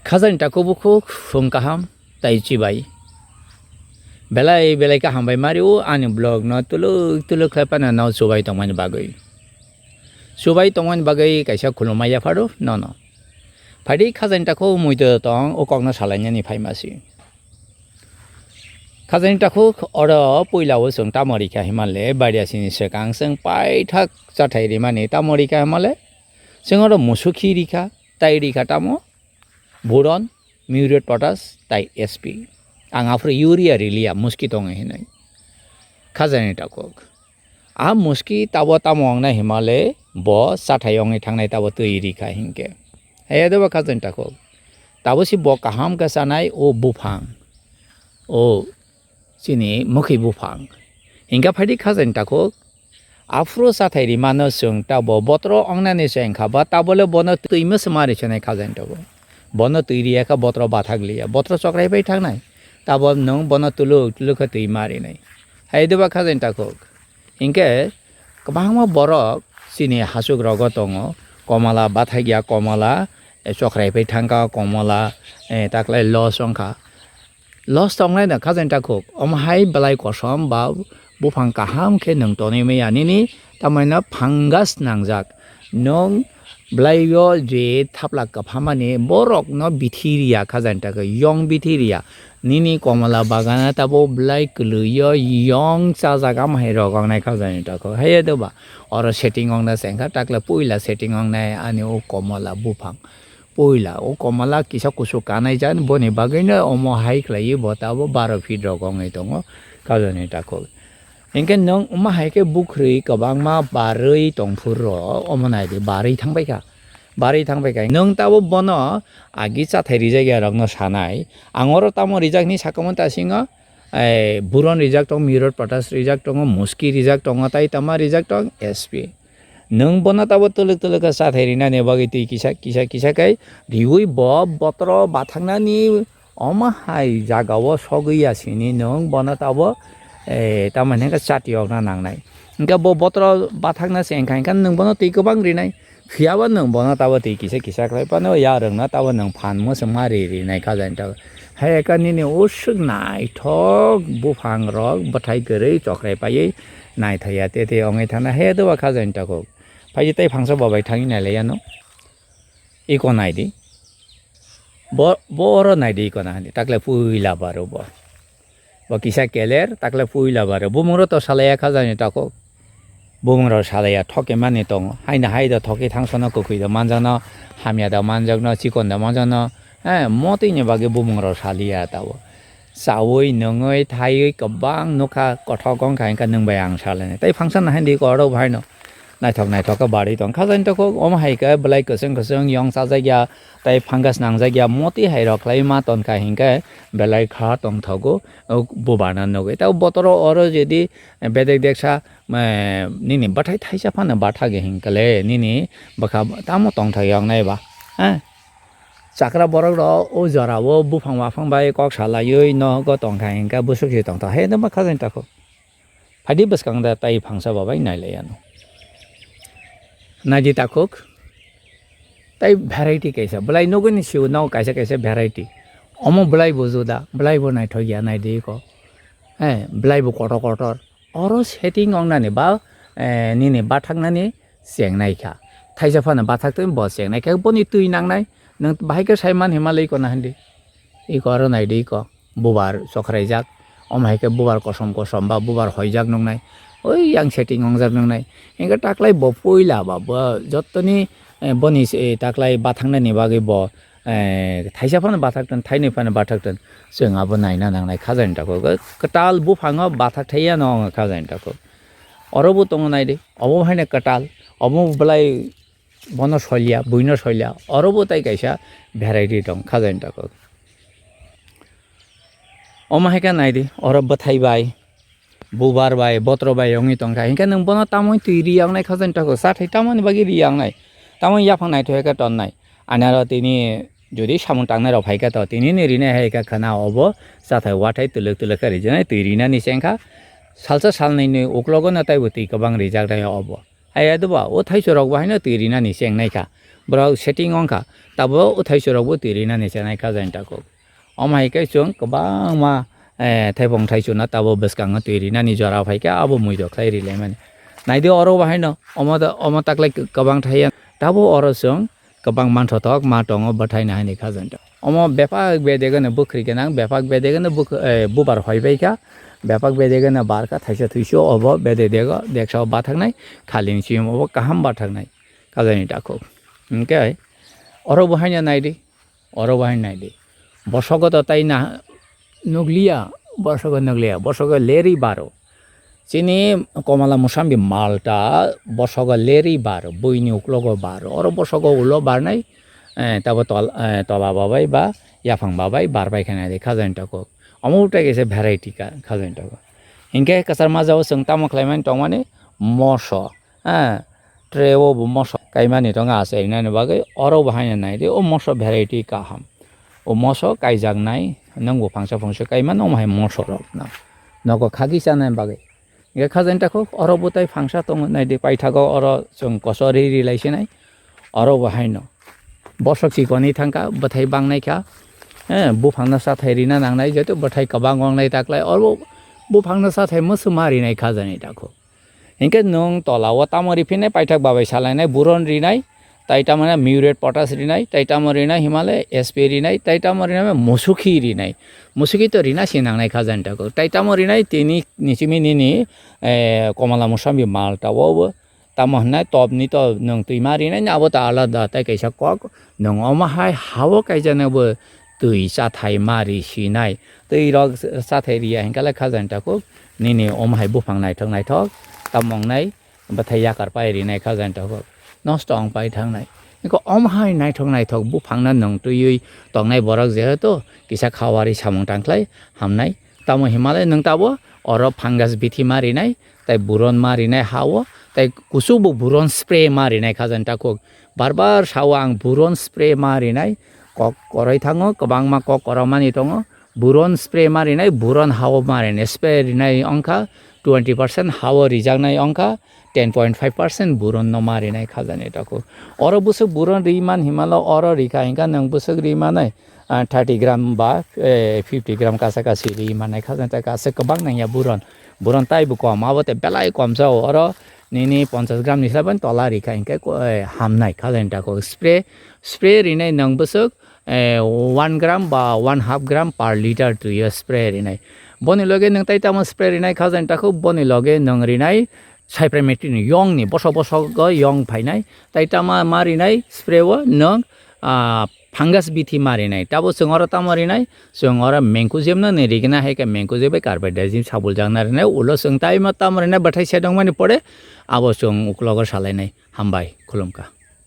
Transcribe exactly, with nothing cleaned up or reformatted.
Khajani takhuk bukhuk phung kaham tai chibai. Belai belai kaham bai mari o ani vlog no tuluk tuluk khlai phano no chubai tongmani bagwi. Chubai tongmani bagwi kaisa khulumma yapharo nono. Phaidi khajani takhuk muitu tong o kokno salainani phaima si. Khajani takhuk oro puila o chwng tamo rikha himale baria sini swkang chwng paithak chathai rimani tamo rikha himale chwng oro musukhi rikha tai rikha tamo Boron, Muriate Potash tai S P. Ang aphuru urea riliya muski tongo hinwi. Khajani takhuk. A muski tabo tamo wngnai himale bo chathai wngwi thangnai tabo twi rikha hinkhe. Haya doba khajani takhuk. Tabo si bo kaham khe chanai o buphang. O chini mukhi buphang. Hinkhe phaidi khajani takhuk. Aphuru chathai rimano chwng tabo botoro wngnani se wngkha ba tabole bono twima se mari senai khajani takhuk. Bono twi riya kha botoro bathak liya. Botoro chokrai pai thangnai. Tabo nwng bono tuluk tuluk khe twi marinai. Hai doba khajani takhuk. Hinkhe kwbangma borok chini hasuk rogo tongo. Komala bathakya komala, eh, chokrai pai thangkha komala, eh, taklai loss wngkha. Loss tongnai da khajani takhuk. Omo hai belai kosom ba buphang kaham khe nwng tonwi maya nini tamoni no fungus nangjak. Nwng belai o je thapla kwphamani borokno bithi riya khajani takhuk, yong bithi riya. Nini komala bagana tabo belai kwlwi o yong chajak, omo hai rok wngnai khajani takhuk. Haiya doba oro setting wngnai se wngkha, takla puila setting wngnai ani o komala buphang. Puila o komala kisa kusu kanai jan boni bagwino omo hai khlaiwi bo tabo baro feet rok wngwi tongo khajani takhuk. Hinkhe nwng wngma hai khe bukhrwi kwbangma barwi tongphuru rw omo naidi barwi thangbaikha. Barwi thangbaikha. Nwng tabo bono agi chathai rijakya rokno sanai. Ang oro tamo rijak hinwi sakha manta singo, eh, Boron rijak tongo, Muriate Potash rijak tongo, muski rijak tongo, tai tama rijak tong S P. Nwng bono tabo twlwk twlwk khe chathai rinani bagwi twi kisa kisa kisa khe riui bo botoro bathaknani omo hai jagao sogwi ya sini nwng bono tabo, eh, tamoni hwnkhe chati okna nangnai. Hwnkhe bo botoro bathakna se wngkha, hwnkhe nwng bono twi kwbang rinai. Phiyaba nwng bono tabo twi kisa kisa khlai phano ya rwngno tabo nwng phan mwswk ma ri rinai khajani takhuk. Hai ekha nini usuk naithok buphang rok bwthai kwrwi chokrai paiwi naithok ya tete wngwi thangna he doba khajani takhuk. Phai tei phangsa bo bai thangwi nailai ano. Iko naidi. Bo, bo oro naidi iko nahani. Takle puila baro bo. Bo kisa keler, takle puila baro. Bumung ro to salaya khajani takhuk. Bumung ro salaya thoke mani tongo. Haina hai do thoke thangsono kwkhwi do manjakno, hamya do manjakno, chikon do manjakno. Eh, motwi ni bagwi bumung ro saliya tabo. Chaui, nungui, thaiui kwbang nukha, kothok wngkha, hinkhe nwng bai ang salainai. Tei function hai di oro bahaino naithok naithok khe barwi tong kha, jani toko omo hai khe belai kwchwng kwchwng yong chajakya tei fungus nangjakya motwi hai rok khlai ma tonkha hinkhe belai kha tongthogo, o bubarno nugwi. Tei botoro oro jodi bedek deksa, eh, nini bwthai thaisa phano bathakya hinkhe le nini bwkha tamo tongthok yoknai ba, eh? Chakra borok rok o jora o buphang waphang bai kok salaiwi nogo tongkha hinkhe bwswk se tongthok hai no bwkha jani takhuk. Phaidi bwskang da tai phangsa babai nailai ano. Naidi takhuk. Tai variety kaisa bwlai nugwi ni sio no kaisa kaisa variety. Omo bwlai bo juda, bwlai bo naithok ya naidi ko. He, bwlai bo kotor kotor. Oro setting wngnani ba, eh, nini bathaknani chengnai kha. Thaisa phano bathak twi bo chengnai kha, boni twi nangnai. Nwng bahai khe sai man hima lei ko na hindi. Iko aro nai di iko. Bubar sokhraijak. Omo hai khe bubar kosom kosom ba bubar hoijak nuknai. Oi yang setting wngjak nuknai. Hinkhe taklai bo puila ba bo jottoni, eh, boni se, eh, taklai bathaknani bagwi bo, eh, thaisa phano bathak ton, thainwi phano bathak ton. Chwng abo naina nangnai khajani takhuk. Kwtal buphango bathak thaiya no wngo khajani takhuk. Oro bo tongo nai di. Obo haino kwtal. Obo bwlai bono soilya, buino soilya. Oro bo tai kaisa variety tong khajani takhuk. Omo hai khe nai di. Oro bwthai bai, bubar bai, botro bai wngwi tongkha. Hinkhe nwng bono tamoni twi ri yaknai khajani takhuk. Chathai tamoni bagwi ri yaknai. Tamoni yaphang naithok khe tonnai. Ani aro tini jodi samung tangnai rok phai khe to tini ni rinai hai khe khwna obo chathai wathai twlwk twlwk khe rijaknai twi rinani chengkha. Salsa salnwi ni uklogo no taibo twi kwbang rijaknai obo. Hai ya doba o thaichorok bo haino twi rinani chengnai kha. borok setting wngkha, tabo o thaichurokbo twi rinani chanai kha jani takhuk. Omo hai khe chwng kwbangma, eh, thaipung thaichuna tabo bwskango twi rinani jora phaikha, abo mui rok khlai rilaimani. Naidi oro bo haino omo da, omo taklai kwbang thaiya, tabo oro chwng kwbang manthothok ma tongo bwthaina haini kha jani takhuk. Omo bebak bedegeno bwkhri gwnang, bebak bedegeno bwkh-, eh, bubar hoi bai kha, bebak bedegeno bar kha, thaisa thuisu obo bede dego, deksa o bathaknai, khalini siyum obo kaham bathaknai. Kha jani takhuk. Hwnkhe oro bo haino naidi, oro bo haino naidi. Bosogo to tai na nukliya, bosogo nukliya, bosogo leri baro. Chini komala musambi malta bosogo leri baro, buini uklogo baro. Oro bosogo ulo barnai, eh, tabo tol-, eh, tola babai ba yaphang babai barbai khe naidi kha jani takhuk. Omo utai kaisa variety kha, kha jani takhuk. Hinkhe kwchar majao chwng tamo khlaimani tongmani moso. Ah, tray o bo moso kaimani tongo achai rinani bagwi, oro bo haino naidi, o moso variety kaham. O moso kaijaknai, nwng bo phangsa phangsa kaimano, omo hai moso rok no. Nogo khagwi chanai bagwi. Hinkhe kha jani takhuk, oro bo tai phangsa tongo, naidi paithago oro chwng koso ri ri lai sinai. Oro bo haino. Bosok chikoni thangkha, bwthai bangnai kha. Eh, buphangno chathai rina nangnai, jehetu bwthai kwbang wngnai taklai, oro buphangno chathai mwswma rinai kha jani takhuk. Hinkhe nwng tola o tamo riphinai, paithak babai salainai, buron rinai, tai tamo mane muriate potash rinai, tai tamo rinai himale S P rinai, tai tamo rinai musukhi rinai. Musukhi to rina si nangnai kha jani takhuk. Tai tamo rinai tini nichimi nini, eh, komala musambi malta o bo. Tamo hwnai topni to nwng twi ma rinai, abo to alada tai kaisa kok. Nwng omo hai ha o kaijano bo twi chathai ma ri sinai. Twi rok chathai riya hinkhe le kha jani takhuk. Nini omo hai buphang naithok naithok tamo wngnai, bwthai yakar pai rinai kha jani takhuk, nosto wng pai thangnai. Eko omo hai naithok naithok buphangno nwng twiwi tongnai borok jehetu kisa khawari samung tangkhlai hamnai. Tamo himale nwng tabo oro fungus bithi ma rinai, tai buron ma rinai ha o, tai kuchuk bo buron spray ma rinai kha jani takhuk. Bar bar sao ang buron spray ma rinai, kok koroi thango, kwbangma kok korokmani tongo. Buron spray ma rinai, buron ha o ma rinai, spray rinai wngkha twenty percent, ha o rijaknai wngkha ten point five percent buron no ma rinai kha jani takhuk. Oro bwswk buron ri man himalo oro rikha hinkha nwng bwswk ri manai, ah, thirty gram ba, eh, fifty gram kasa kasi ri manai kha jani takhuk, aswk kwbang nangya buron. Buron taibo kom, abo te belai kom jao, oro nini ponchash gram ni slai bai tola rikha hinkhe ko-, eh, hamnai kha jani takhuk. Spray, spray rinai nwng bwswk, eh, one gram ba one half gram per liter twi o spray rinai. Boni loge nwng tai tamo spray rinai kha jani takhuk, boni loge nwng rinai cypermethrin yong ni bosok bosok o yong phainai, tai tamo ma rinai spray o nwng, ah, fungus bithi ma rinai. Tabo chwng oro tamo rinai, chwng oro mancozeb no ni rigna hai khe mancozeb bai carbendazim sabul jakna rinai, ulo chwng tai ma tamo rinai bwthai se dongmani pore abo chwng uklogo salainai. Hambai, khulumkha.